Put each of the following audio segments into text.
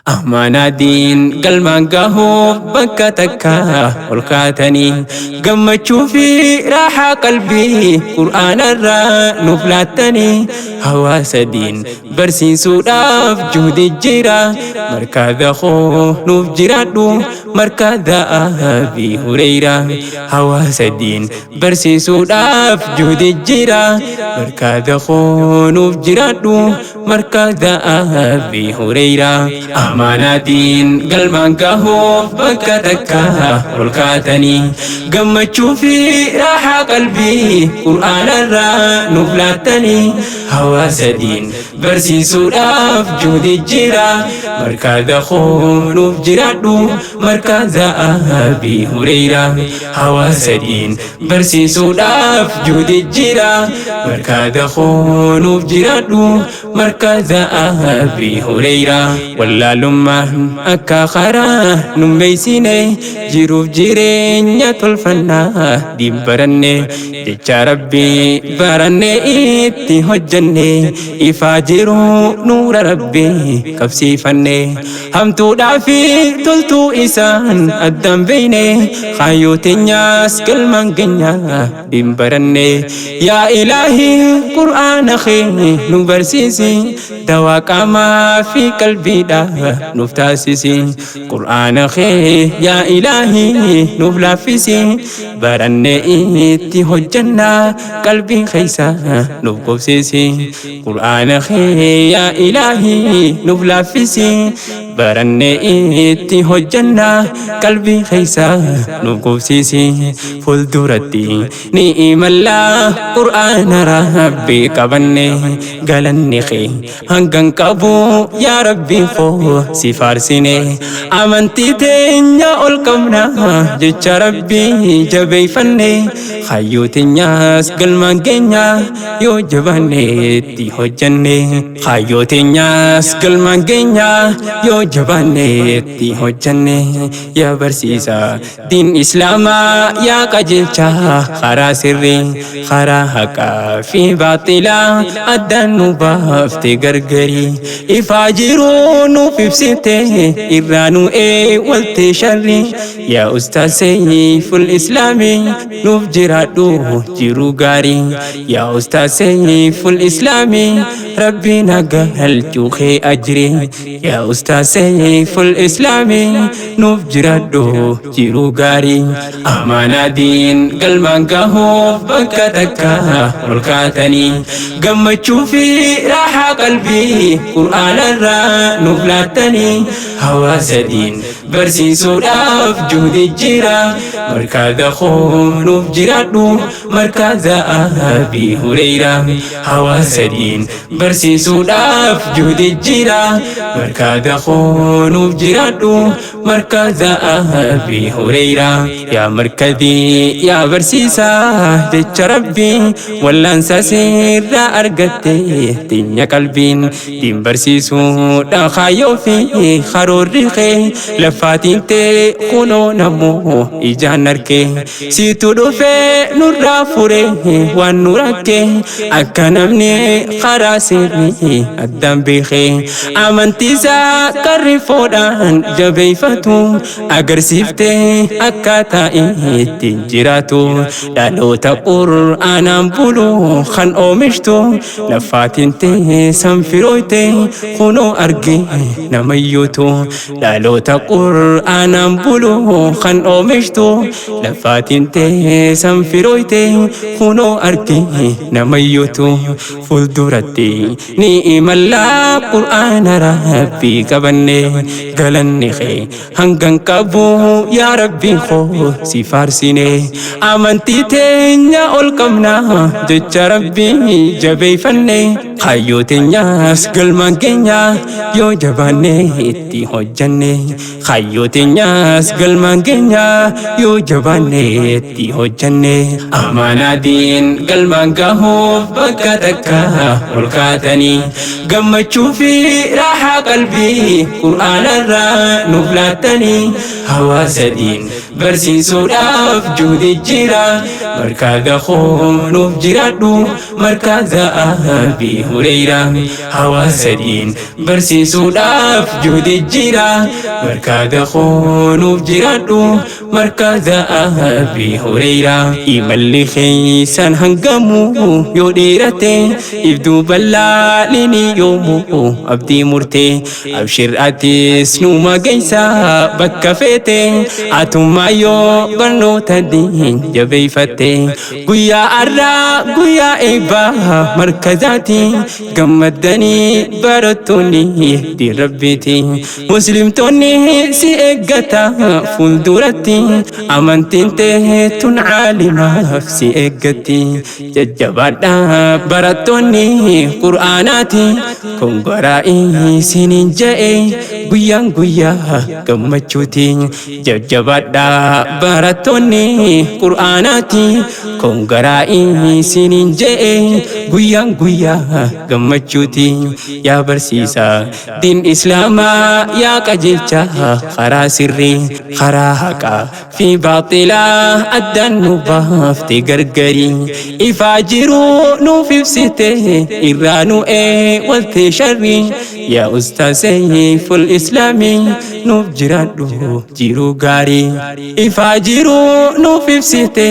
Amaanaatiin galmaan gahuuf bakka takka ol kaatanii, gammachuu fi raaxaa qalbii qur'aanarraa nuuf laattanii, hawaasa diin barsiisuudhaaf juhdi jira. Markaza koo nuuf jiraadhu, markaza Abii Hureyraa. Hawaasa diin barsiisuudhaaf juhdi jira. Markaza koo nuuf jiraadhu, markaza Abii Hureyraa. Amaanaatiin galmaan gahuuf bakka takka ol kaatanii, gammachuu fi raaxaa qalbii qur'aanarraa nuuf laattanii, hawaasa diin barsiisuudhaaf juhdi jira. Markaza koo nuuf jiraadhu, markaza Abii Hureyraa. Hawaasa diin barsiisuudhaaf juhdi jira. Markaza koo nuuf jiraadhu, markaza Abii Hureyraa. Wallaalummaan akka karaa nun beeysine, jiruuf jireenya tolfannaa diin baranne, jecha Rabbii baranne itti hojjanne, ifaa jiru nuura Rabbii qabsiifanne, hamtuudhaa fi toltuu isaan addaan beeyne, kaayyoo teenyaas galmaan keenya diin baranne. Yaa Ilaahii, qur'aana kee nu barsiisi, dawaa qaamaa fi qalbiidha nuuf taasisi. Qur'aana kee, yaa Ilaahii, nuuf laaffisi, baranne itti hojjannaa qalbii keessa nuuf qubsiisi. Qur'aana kee, yaa Ilaahii, nuuf laaffisi, baranne itti hojjannaa qalbii keessa nuuf qubsiisi. Fuulduratti ni imallaa qur'aana Rabbii qabanne, galanni kee hangan qabu, yaa Rabbii koo, si faarsine. Amantii teenya ol qabna, jecha Rabbii jabeeyfanne, kaayyoo teenyaas galmaan keenya yoo jabaanne itti hojjanne. Kaayyoo teenyaas galmaan keenya yoo jabaanne itti hojjanne. Yaa barsiisaa diin Islaamaa, yaa qajeelchaa karaa sirrii, karaa haqaa fi baaxilaa addaan nu baafte gargarii, ifaa jiruu nuuf ibsite, irraa nu eewwalte sharri. Yaa Ustaaz Seeyful Islaamii, nuuf jiraadhu jiruu gaarii. Yaa Ustaaz Seeyful Islaamii, Rabbiin haga galchuu kee ajrii. Yaa Ustaaz Seeyful Islaamii, nuuf jiraadhu jiruu gaarii. Amaanaatiin galmaan gahuuf bakka takka ol kaatanii, gammachuu fi raaxaa qalbii qur'aanarraa nuuf laattanii, hawaasa diin barsiisuudhaaf juhdi jira. Markaza koo nuuf jiraadhu, markaza Abii Hureyraa. Hawaasa diin barsiisuudhaaf juhdi jira. Markaza koo nuuf jiraadhu, markaza Abii Hureyraa. Yaa markazii, yaa barsiisaa jecha Rabbii, wallaansa sirraa argatte teenya qalbiin. Diin barsiisuudha kaayyoo fi karoorri kee, lafaatiin tee kunoo namuu ijaan arge. Siitu dhufee nurraa fure waan nu rakke, akka namni karaa sirrii addaan beekee amantiisaa qarrifoodhaan jabeeffatu agarsiiftee akkaataa ittiin jiraatu. Dhaloota qur'aanaan bulu kan oomishtu, lafaatiin tee sanfirooyte kunoo arge namayyuutu. Dhaloota qur'aanaan bulu kan oomishtu, lafaatiin tee sanfirooyte kunoo arge namayyuutu. Fuulduratti ni imallaa qur'aana Rabbii qabanne, galanni kee hangan qabu, yaa Rabbii koo, si faarsine. Amantii teenya ol qabna, jecha Rabbii jabeeffanne, kaayyoo teenyaas galmaan keenya yoo jabaanne itti hojjanne. Kaayyoo teenyaas galmaan keenya yoo jabaanne itti hojjanne. Amaanaatiin galmaan gahuuf bakka takka ol kaatanii, gammachuu fi raaxaa qalbii qur'aanarraa nuuf laattanii, hawaasa diin barsiisuudhaaf juhdi jira. Markaza koo nuuf jiraadhu, markaza Abii Hureyraa hawaasa diin barsiisuudhaaf juhdi jira. Markaza koonuuf jiraadhu, markaza Abi Hureyraa. Imalli keessan hangamu yoo dheerate, ibduu bal'aalini yoomuu abdii murte. Abshir, atis numa geessa bakka feete, atummaa yoo barnoota diin jabeeffatte. Guyyaa arraa guyyaa eebbaa markazaati, gammaddanii barattoonni diin Rabbiiti. Muslimtoonni si eeggata fuulduratti, amantiin teetun caalimaaf si eeggatti. Jajjabaadha barattoonni Qur'aanaati, kongoraa isiniin je'e, guyyaan guyyaa gammachuuti. Jajjabaadha barattoonni Qur'aanaati, kongoraa isiniin je'e, guyyaan guyyaa gammachuuti. Yaa barsiisaa diin Islaamaa, yaa qajeelcha karaa sirrii, karaa haqaa fi baaxilaa addaan nu baafte gargarii, ifaa jiruu nuuf ibsite, irraa nu eewwalte sharrii. Yaa ustaaz Seeyful Islaamii, nuuf jiraadhu jiruu gaarii. Ifaa jiruu nuuf ibsite,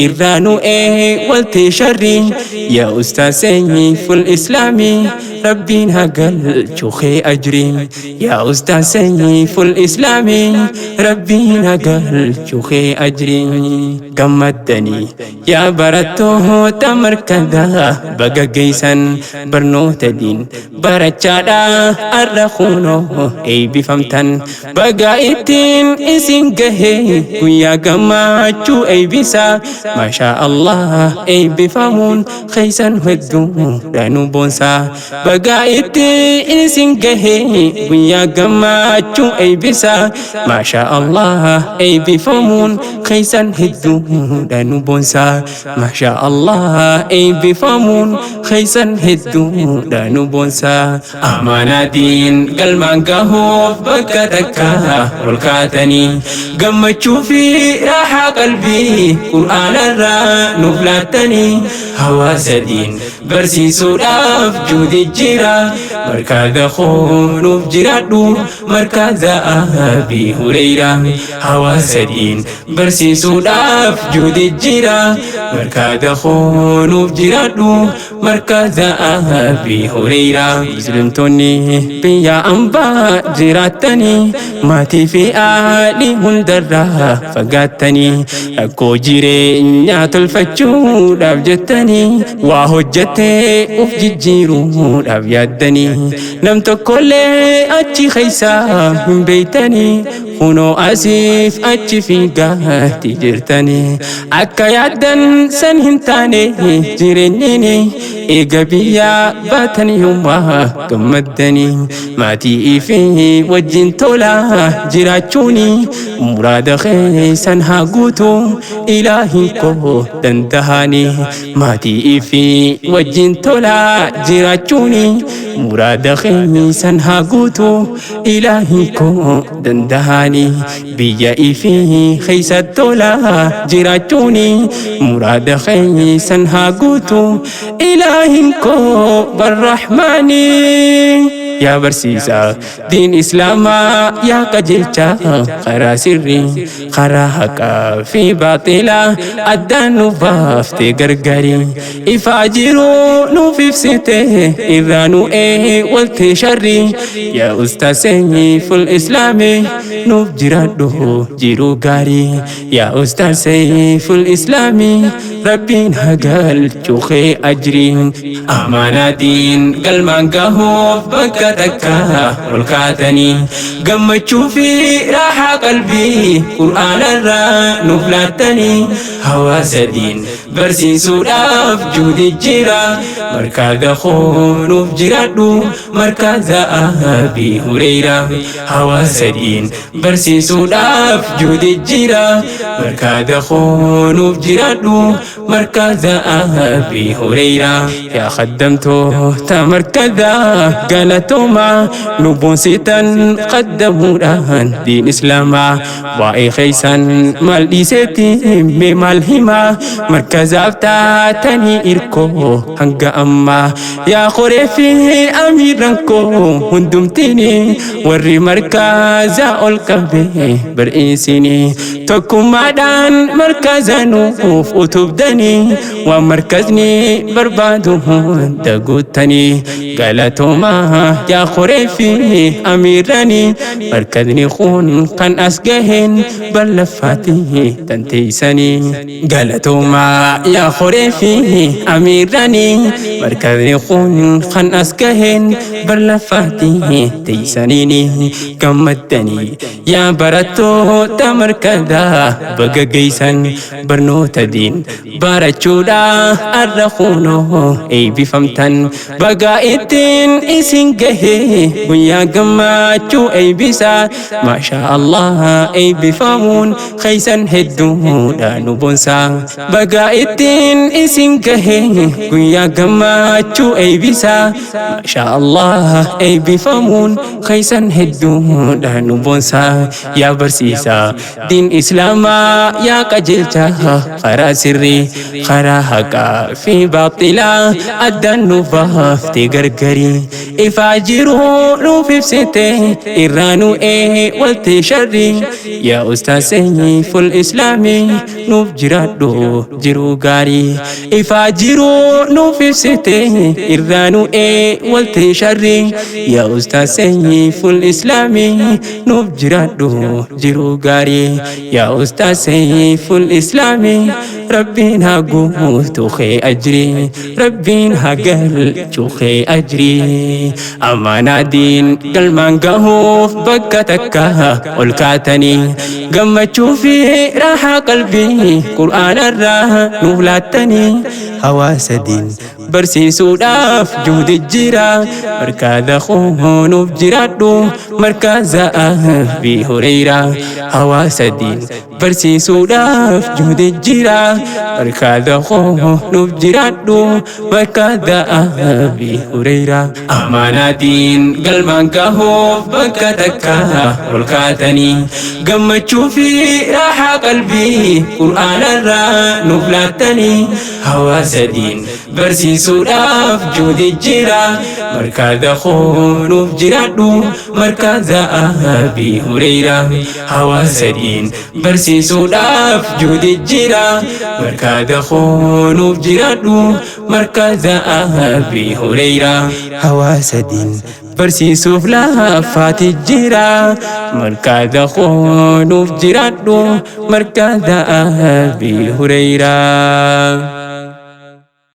irraa nu eewwalte sharrii. Yaa ustaaz Seeyful Islaamii, Rabbiin haa galchu kee ajrii. Yaa ustaaz Seeyful Islaamii, Rabbiin haa galchu kee ajrii. Gammaddanii yaa barattoota markadaa, baga geessan. Barnoota diin barachaadha arra kunoo eebbifamtan. Baga ittiin isin gahe guyyaa gammachuu eebbisa. Maashaa Allah, eebbifamuun keessan hedduudha nu boonsa. Baga ittiin isin gahe guyyaa gammachuu eebbisa. Maashaa Allah, eebbifamuun keessan hedduudha nu boonsa. Maashaa Allah, eebbifamuun keessan hedduudha nu boonsa. Amaanaatiin galmaan gahuuf bakka takka ol kaatanii, gammachuu fi raaxaa qalbii Qur'aanarraa nuuf laattanii, hawaasa diin barsiisuudhaaf juhdi jira. Markaza nuuf jiraadhu, markaza Abi Hureyraa. Hawaasa diin barsiisuudhaaf juhdi jira. Markaza nuuf jiraadhu, markaza Abi Hureyraa. Muslimtoonni biyya ambaa jiraattanii, maatii fi aalii hundarraa fagaattanii, rakkoo jireenyaa tolfachuudhaaf jettanii, waa hojjettee uf jijjiiruudhaaf yaaddanii, nam tokkollee achi keessaa hin beeytanii, kunoo asiif achi fiigaatti jirtanii. Akka yaaddan san hin taane jireenyini, eega biyyaa baatan yommaa gammaddanii. Maatii fi wajjin tola jiraachuuni muraada keessan haa guutu Ilaahin koo dandahanii. Maatii fi wajjin tola jiraachuuni muraada keessan haa guutu Ilaahin koo dandahanii. Biyya ifi keessa tola jiraachuuni muraada keessan haa guutu Ilaahin koo barrahmaanii. Yaa barsiisaa diin Islaamaa, yaa qajeelcha karaa sirrii, karaa haqaa fi baaxilaa addaan nu baaftee gargarii, ifaa jiruu nuuf ibsite, irraa nu eewwalte sharrii. Yaa ustaaz Seeyful Islaamii, nuuf jiraadhu jiruu gaarii. Yaa ustaaz Seeyful Islaamii, Rabbiin haa galchu kee ajrii. Amaanaatiin galmaan gahuuf bakka takka ol kaatanii, gammachuu fi raaxaa qalbii Qur'aanarraa nuuf laattanii, hawaasa diin barsiisuudhaaf juhdi jira. Markaza nuuf jiraadhu, markaza Abi Hureyraa. Hawaasa diin barsiisuudhaaf juhdi jira. Markaza nuuf jiraadhu, markaza Abi Hureyraa. Yaa khaddamtoota markaza, galatooma, nu boonsitan qaddamuudhaan diin Islaamaa. Waa'ee keessan maal dhiiseetti mee maal himaa? Markaza Markazaaf taatanii irkoo hanga ammaa yaa qoree fi amiirran koo hundumtini warri markazaa ol qabe bar'iisinii tokkummaadhaan markaza nuuf utubdanii waan markazni barbaadu hunda guuttanii galatoomaa yaa qoree fi amiirranii markazni kun kan as gaheen ballaffaati tanteeysanii galatoomaa yaa qoree fi amiirranii markazni kun kan as gaheen ballaffaati teeysaniini gammaddanii yaa barattoota markazaa baga geeysan barnoota diin barachuudha arra kunoo eebbifamtan baga ittiin isin gahe guyyaa gammachuu eebbisa maasha Allah eebbifamuun keeysan hedduudha nu bonsa baga ittiin isin gahe guyyaa gammachuu eebbisa maasha Allah eebbifamuun keeysan hedduudha nu bonsa yaa barsiisaa diin islaamaa yaa qajeelcha karaa sirrii karaa haqaa fi baaxilaa addaan nu baaftee gargarii ifaa jiruu nuuf ibsite irraa nu eewwalte sharrii yaa ustaaz Seeyful Islaamii nuuf jiraadhu jiruu gaarii ifaa jiruu nuuf ibsite irraa nu eewwalte sharrii yaa ustaaz Seeyful Islaamii nuuf jiraadhu jiruu gaarii yaa ustaaz Seeyful Islaamii rabbiin haa guutu kee ajrii rabbiin haa galchu kee ajrii amaanaa diin galmaan gahuuf bakka takka ol kaatanii gammachuu fi raahaa qalbii qur'aanarraa nuuf laattanii hawaasa diin barsiisuudhaaf juhdi jira markaza nuuf jiraadhu markaza Abii Hureyraa hawaasa diin barsiisuudhaaf juhdi jira markaza nuuf jiraadhu markaza Abii Hureyraa amaanaa diin galmaan gahuuf bakka takka ol kaatanii gammachuu fi raahaa qalbii qur'aanarraa nuuf laattanii hawaasa diin barsiisuudhaaf juhdi jira markaza nuuf jiraadhu markaza Abii Hureyraa hawaasa diin barsiisuudhaaf juhdi jira markaza nuuf jiraadhu markaza Abii Hureyraa hawaasa diin barsiisuuf laafaati jira markaza nuuf jiraadhu markaza Abii Hureyraa.